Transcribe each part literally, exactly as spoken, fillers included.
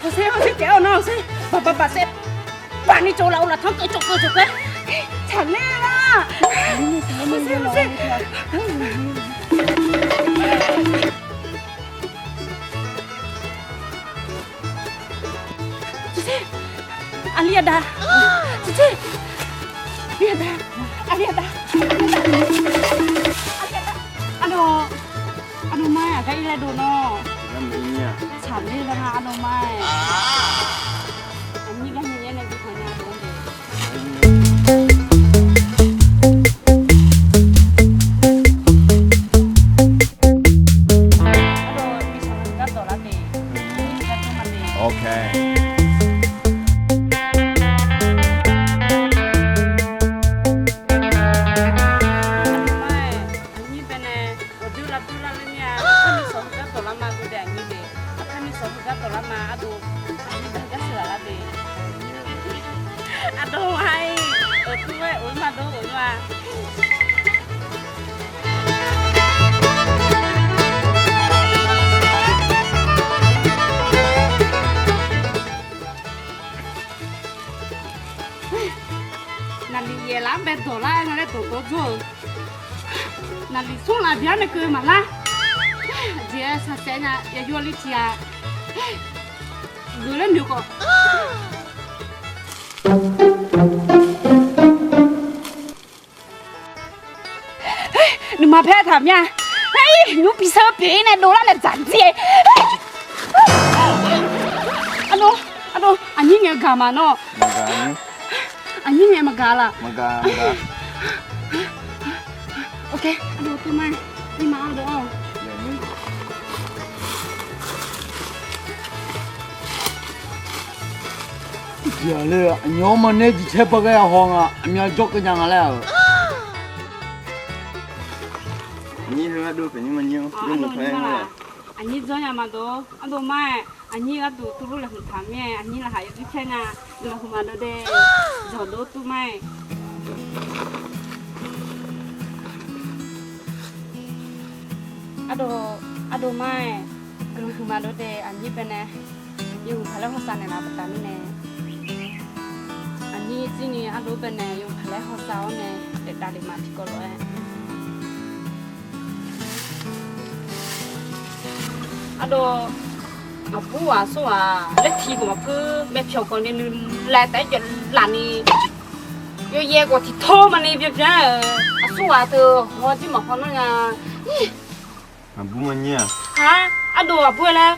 Hawsher, hawsher, taef-awr nar hawsher. Baq baq baq saer. Baqni tsov laf-eu laftanr keuv tsov keuv tsov keuv. Tsaqler lar. Hawsher, hawsher. Aqli aqda. Aqli aqda. Aqli aqda. Aqli aqda. Aqli aqda. Aqdawq, aqdawq ma-aer aqgar ir laer dov nawr. Tsaqler lar nga aqdawq ma-aer. Aqnyir gar nyae nae guiqlanq nya dov-anr de. Aqdawq, miqsaq-eu gar dawq lar de. Aqnyir gar dawq ma de. Ok. Aqdawq ma-aer, aqnyir baenae ghawqdoer lavdoer lar ler mir-a. Aqkar miqsaq-eu gar dawq lar ma dov de aqnyir de. Aqkar miqsaq-eu gar dawq lar ma aqdawq. Aqnyir gar sheuqlaf lar de. Aqdawq ma-aer, aqkuir-aer of-ir ma dov of-ir ma. Naqliq yaef lar-anr bae dawq lar-aer nga laer dawqdawr dzawr-eu. Naqliq smr laf bya nae keuv maqlar. Aqjeq-aer saqsaev nya yayor ler tiq-a. Geuf laer noeq khawf. Nuima paer taq mir-a. Aer, nymr bi shar pyeuf-ir nae dovlar nae dzaq jir-e. Aqdawq, aqdawq, aqnyir ngaeq gaq ma nawr. Aqnyir ngaeq maqgaq laf. Ok, aqdawq tov ma. Nirma ardov-awr. Tiqjeq-aq laer aqnyir-anr maqnaeq jeq caer ba ghae-a haw nga, aqmyan jawrkeuv nya nga laer-aq. Aqnyir heu ardov paqnyir maqnyir-a. Aqnyir dzawr nya maqdov. Ardov ma-aer, aqnyir gharduq tuvlof laeqhmq taq mir-aer, aqnyir laqkhaq yawdui caer nya. Laeqhmq maqdov de. Zawqdov tuvma-aer. Ardov, ardov ma-aer, guiqlanq huiqma dov de aqnyir baenae. Yawhuiq paq laer hawsav naeqlaf baqda mirnae, aqnyir jir ni ardov baenae yawhuiq paq laer hawsav-awr nae daef davlef ma tiqkawv lof-aer. Ardov, aqbur ghaq aqsur ghaq laer tiq khawf maqpur, maeq pyawq khawf ni nuilaeq taef-aer jawf laf ni, yawyae khawf tiq tawr maqni byanbyan-aer, aqsur ghaq teu haw jir maqhaw nar nga. Aqbur maqnyir-aq? Ardov aqbur-aer laer,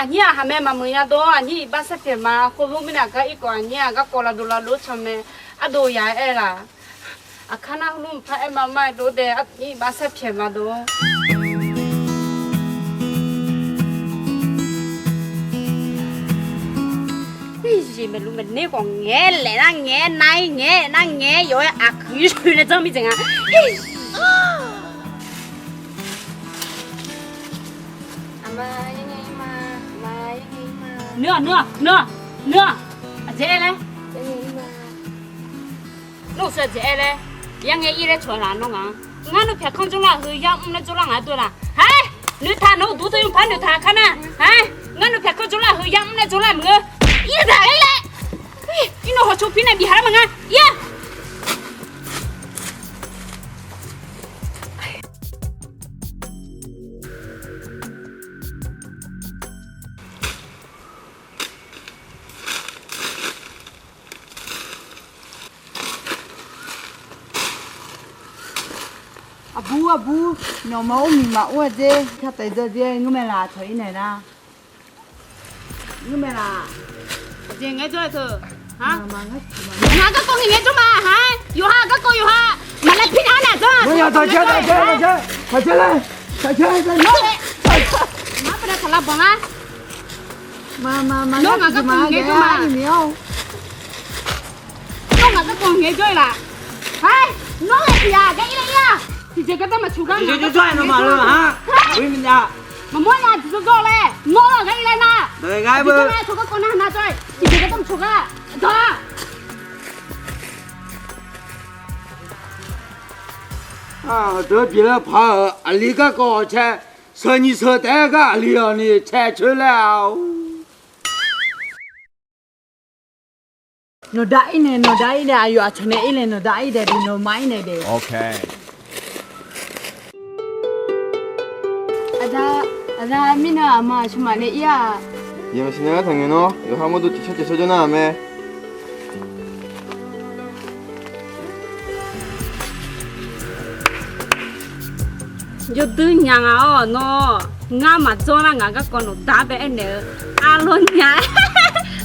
aqnyir-aq haq mae maqmuiq nya dov, aqnyir iqbax saerpyaeq ma. Khoerlof mirnae aqgar irkawv aqnyir-aq garkawv lavdov lavdov can mae. Ardov yaq-aer aer laq. Aqkar nar heulof mqpar aer ma mar-aer dov dae, aqnyir iqbax saerpyaeq ma dov. Maeqluf maeqner khawf ngaeq-aer laef nar ngaeq-aer nar-ir ngaeq-aer nar ngaeq-aer yawf-aer aqkuir yawshoe nae janr mir dzaeq nga. Nui-aq, nui-aq, nui-aq, nui-aq. Aqjeq aer laer? Nawr uqshoe aqjeq aer laer? Yar ngae ir laer cawq-a laf nawr ngaq-anr. Ngar nuipyaq kanr jawrlar-eu heu yar mr laer jawrlar ngaq-aer dov laf. Haer, noeqtaq nawq-eu duq teu yawpar noeqtaq kar nar. Haer, ngar nuipyaq kanr jawrlar-eu heu yar mr laer jawrlar maqngeur. Ir-aq laer laer. Ir nawq hawq coq pir nae bif haq lar maqnga. Ir-aq. Aqbur, aqbur, nawqma ur miqma ur-aer dzer, kar taef dzeur dzer, ngeur mae laq, tawq ir naeq nar. Ngeur mae laq. Aqjeq ngaejawr-aer teu. Ngaq garkawv ngaeq ngaejawr ma haer. Yawqha garkawv yawqha. Maqlaer pir nar-aq nar-aq jawr-a. Nar-aq taqjav, taqjav, taqjav, taqjav laer. Taqjav laer. Nar-aq taqlav banq lar. Nawr ngaq garkawv ngaeq jawr ma. Nawr ngaq garkawv ngaeq jawr-eu laf. Haer, nawr laer tiq yaq gar ir laer ir-aq. Tiqjeq gardanr maqcawq gar ngaq garkawv ngaeq jawr-a. Maqmawr nya tiqjawr jawr laer. Nawr laer gar ir laer nar. Tiqjeq gardanr maqcawq gar. Dawq-a. Aqdui pyeuflar paq-euq aqli garkawv cae, sheuq nyiq sheuq taef-aer gar aqli-awq ni cae coer laer-aq-or. Nawqda ir nae, nawqda ir nae, aqyawf aqcawq nae ir nae, nawqda ir dae de, nawqma ir nae de. Aqda, aqda mirnae aqma aqcawq maqnae ir-aq. Yawqha maqsiq nya ngar taqngaeq nawr, yawqha mawrdo tiqshawr tiqshawr jawr nar-aq mae. Yawdui nya nga-awr nawr, ngar maqdzawr nar ngaq garkawv nawqda bae aernaeq-eu, arlawr nya,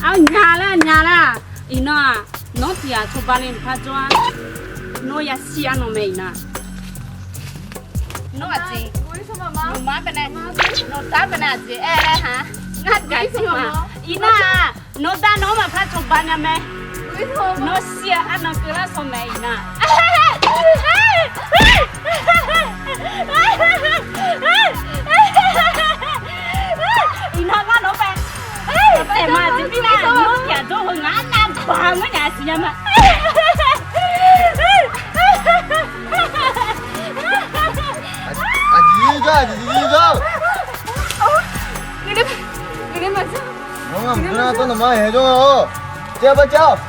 arlawr nya laer nya laer. Iqnan-aq, nawr tiq ghaq cawba le mqpar jawr-a. Nawr yashir-a nan mae iqnan. Nawr aqjeq, nawqma bae nae, nawqda bae nae aqjeq aer laer ha. Ngar gaq tiq ma. Iqnan-aq, nawqda nawq-anr maqpar cawba nya mae. Nawr shir-eu arnan keuvlar saw mae iqnan. Iqnan ngar nawq bae. Aerma aqjeq mirnae nawr tiq ghaq jawr heu ngaq arnav baq-eu ngeur nya siqnya ma. Aqjeq jawr, aqjeq jawr. Nawr ngamq jawr nar tawr nawqma haeq jawr nga-awr. Jav-a bar jav-awq.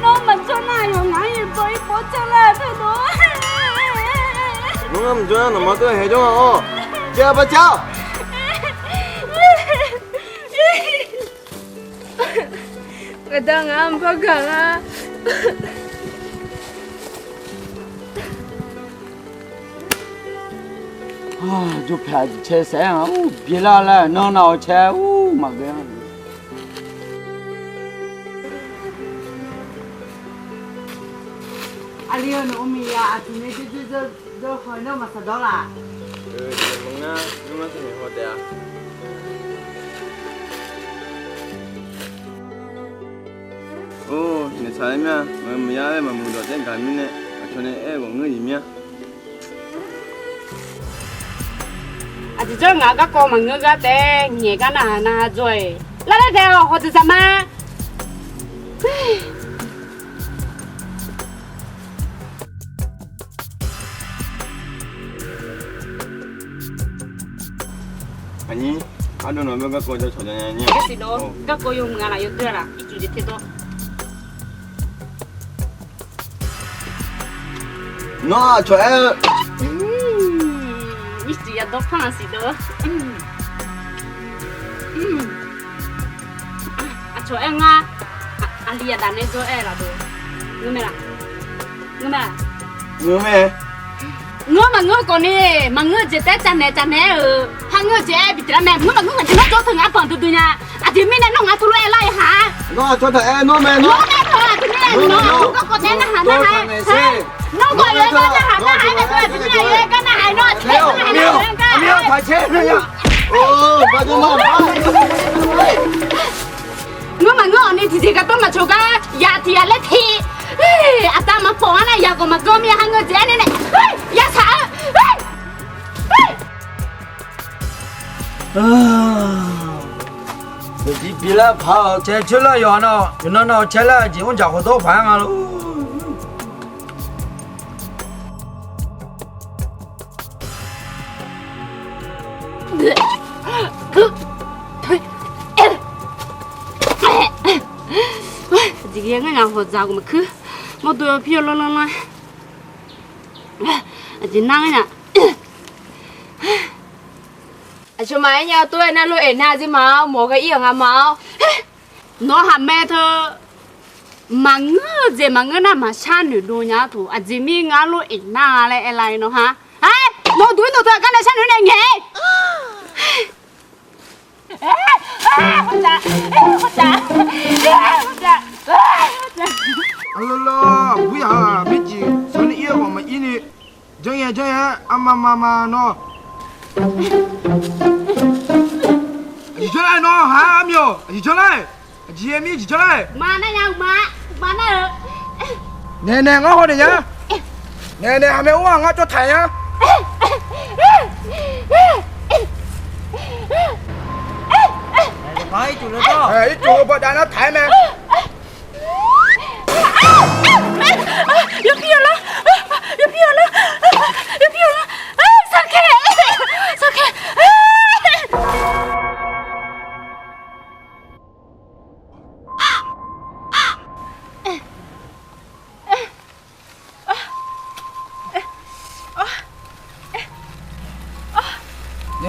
Nawr maqjawr nar yawqghaq-anr yaeqbawq ir bawr janr lar teu dawq. Nawr ngamq jawr nar nawqma tawr haeq jawr nga-awr. Jav-a bar jav-awq. Aqda ngaq-anr mqpar gaq lar. Jawrpaeq aqjeq cae saef-aer nga, ur, byaelar laer nan nav-awq cae, ur, maqghae-a. Aqli-eu nawq-eu miqyaq aqcawq nae jawrjawr jawr haw-eu nar maqsaq dawr laf? Maqngar, ngar maqsaq naeq haw taef-a. Or, naeqsaq-aer mir-a. Maqngeur maqya-aer maqmuiq dawq taef-aer gaq mirnae, aqcawq nae aer-eu ghawq ngeur-iq mir-a. Aqjeq jawr ngaq garkawv maqngeur gar taef-aer ngaeq gar narhaq narhaq jawr-iq. Lar laer daef-awq, hawq dzaqdzaq ma. Aqnyir, ardov nawq-anr garkawv jacawq nya nya nyir-a. Garkawv yawmuiq-a laf yawdoer-a laf ircuf jeq terdawr. Nawr aqcawq aer-eu, ircuf yadawr par-a siq dawr. Aqcawq aer ngar, aqli yadaf nae jawr aer-eu laf dawr. Ngeur mae laf? Ngeur mae laf? Ngeur mae. Ngeur maqngeur khawfni, maqngeur-eu jeq taef-aer tsavnaeq tsavnaeq-aer-euq, par ngeur-eu jeq aer bi taef lar mae. Ngeur maqngeur ngaq jeq nawr jawr teu ngaq-anr banq duidui nya. Aqjeq mirnae nawr ngaq-anr teulof-aer lar-ir ha. Nawr aqcawq taq aer nawr mae nawr. Nawr mae teu aqjeq mirnae nawr garkawv taef-aer narhaq narhaq-aer, nawr garkawv yawgar narhaq narhaq-aer, aqjeq mirnae yawgar narhaq-aer nawr aqjeq mirnae Ngeur maqngeur-awq ni tiqjeq gardanr maqcawq gar yaq tiq yaq laer te. Aqda maqpawf-anr nar yaq khawf maqganr mir-a, ha ngeur jeq aer nae nae yashaq-eu. Dawqjir bilar paq-awq cae coer lar yawqha nar, yawqnan nar caer lar jeq mr jaq khawf dawr paq-aer nga lor. Aqjeq ghae ngar nya hawq dzaq ghawq maqkuir. Mawrdo yawpir yawlanr lanr lanr. Aqjeq nar ngar nya. Aqcawq maqaer nya tov-aer nar lof-aer nar aqjeq ma-awr mawq ghae ir-awq nga ma-awr. Nawr haq mae teu. Maqngeur-eu jeq maqngeur nar maqshar noeqdov nya-ar tuq. Aqjeq mir ngar lof-aer nar-a laer aer lar-ir nawr ha. Aer, nawq duq-ir nawq teu aqgar nae sharnoeq nae ngaeq-ir. Arlawr lawr, aqbur yaq-aq mirjeq sharni ir-eu khawf maqir ni. Janrnya janrnya-aer arma ma ma nawr. Aqjeq janr lar-aer nawr ha armyawq, aqjeq janr lar-aer. Aqjeq mir aqjeq janr lar-aer. Ma nar nya uqma, uqma nar-eu. Naeq naeq ngar haw naeq nya. Naeq naeq haq mae ur-aq ngar cawv taq nya. Ircuf-eu bawdav nar taq-aer mae. Yawpir yawlanr, yawpir yawlanr, yawpir yawlanr, sarkir.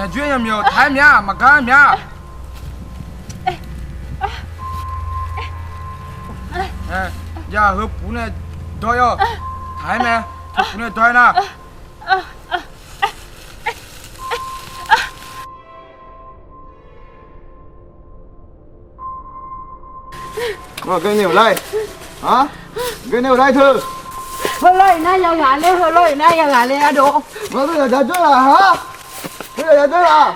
Aqjox-aer yamq-awq, taq-aer mya, maqgar mya. Ya, heu puf nae dawr-ir-awq. Taq-aer mae. Heu puf nae dawr-aer nar. Gawrnaeq-euq laer, gawrnaeq-euq laer teu. Heulof-aer nar yaghaq le, heulof-aer nar yaghaq le ardov. Ngaq-anr yaqjaq dawr-aq ha. Heu yaqjaq dawr-aq.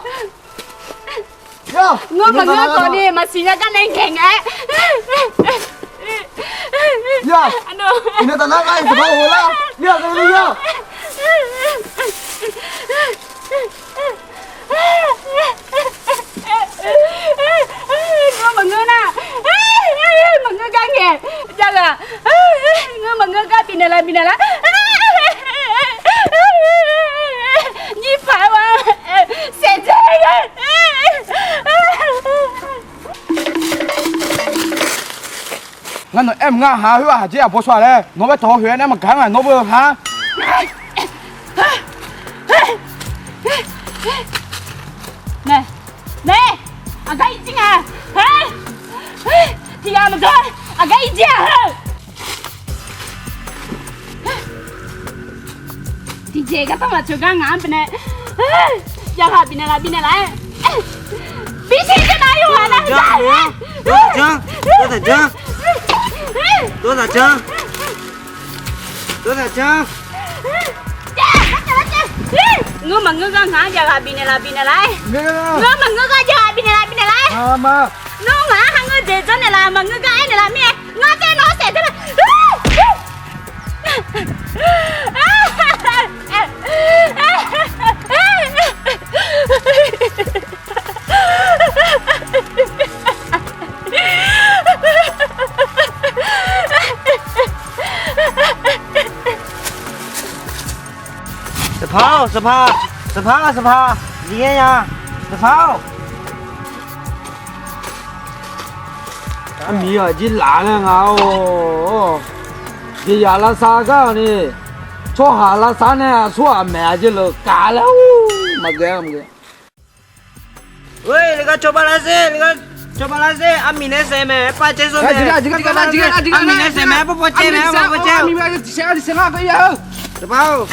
Ngeur maqngeur khawf ni maqsiq nya gar nae ngaeq ngae-aer. Ya, iqnan taf nar ngar-iq saqpar ghof-eu lar. Ya, ya. Ngeur maqngeur nar, maqngeur gar ngaeq jav-aq. Ngeur maqngeur gar bifnaeq laf bifnaeq lar. Nyir paq-aer wa, saef dzae-a. Ngar nawq aer mq ngar ha, khoer-aq haqdzer aqbaw shaw-aq laer nawq bae tawq haw khoeq-aer nae maqgaq ngaq nawr beu ha. Mae, mae, aqgar ir jir nga. Tiq ghaq maqgeur, aqgar ir jir-aq heu. Tiqjeq gardanr maqtsoeq gar ngaq-anr bifnaeq, yaghaq bifnaeq laf bifnaeq laf-aer, bisiq jir nar yawqghaq nar-eu jar-eu. Dawr taq janr, dawr taq janr, dawr taq janr, dawr taq janr. Ngeur maqngeur gar ngaq-anr yaghaq bifnaeq laf bifnaeq laf-aer, ngeur maqngeur gar yaghaq bifnaeq laf bifnaeq laf-aer, nawr ngaq-anr ha ngeur jeq janrnaeq laf maqngeur gar aernaeq laf mir-aer, ngar tae nawr saef dzae-a. Saqpaq-or, saqpaq, saqpaq, saqpaq, Miqyaer ya, saqpaq-or. Armiq aqjeq laf laer nga-or. Jeqzaq lavsav gar-awq ni, tsawrhaq lavsav nae aqsurghaq maeq aqjeq lef kaq laer-or. Maqghae-a maqghae. Oe, le gar cawba lar sher, le gar cawba lar sher, armiq nae saef maeq-aer pav caev sawr mae. Armiq nae saef maeq-aer pav pav caev mae, pav pav caev. Saqpaq-or.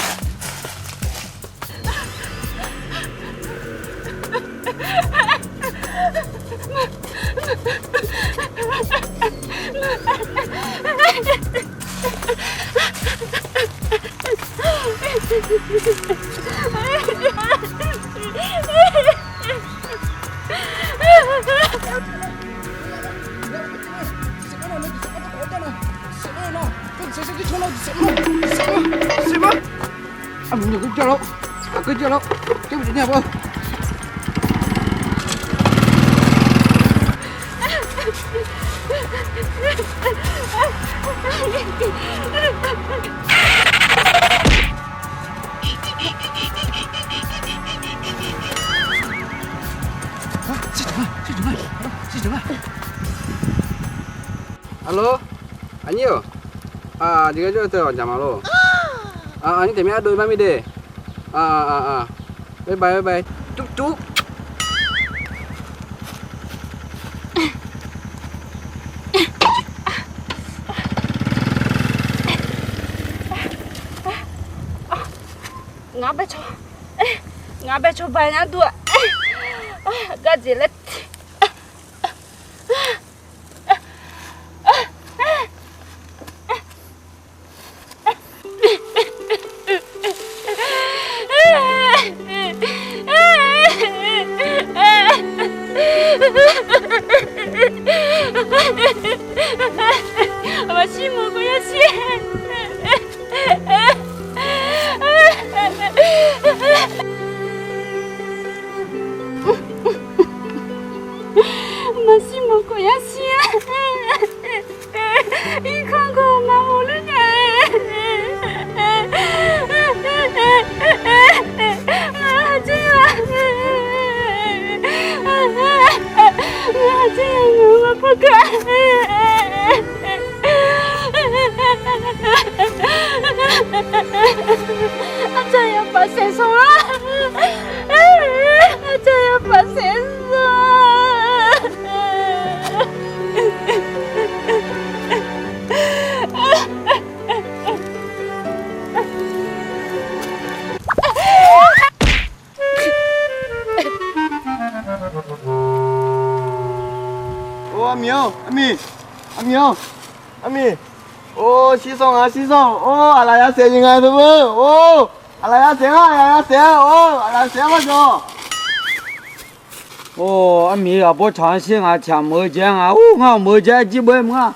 Alo, aqnyir-euq, aqjeq gar jawr-eu teu aqjaq ma lor. Aqnyir taef mir ardov-ir mar mir de. Bye bye, bye bye. Cuf cuf. Ngaq bae caw, ngaq bae cawba nar dur-aq. Garjeq laer tiq. Maqshir mawf khawf yashir. Maqshir mawf khawf yashir-a. Irkanr khawf maqmawf ler nya-a. Ngar aqjeq-a, ngar aqjeq-a, ngaq-anr maqpar gar. Arjaq yawbav saef sanq-a. Armiq-or, armiq, armiq-or, armiq. Or, shirsanr nga, shirsanr. Or, aqlaf ya saef-eu nga teu-eu. Or, aqlaf ya saef-a, aqlaf ya saef-a. Or, aqlaf ya saef-a, arjawq. Or, armiq, aqbawr tsaq-anr shir nga, tsaq meuq-eu jae nga. Or, ngar meuq-eu jae jir beu-aer mq nga.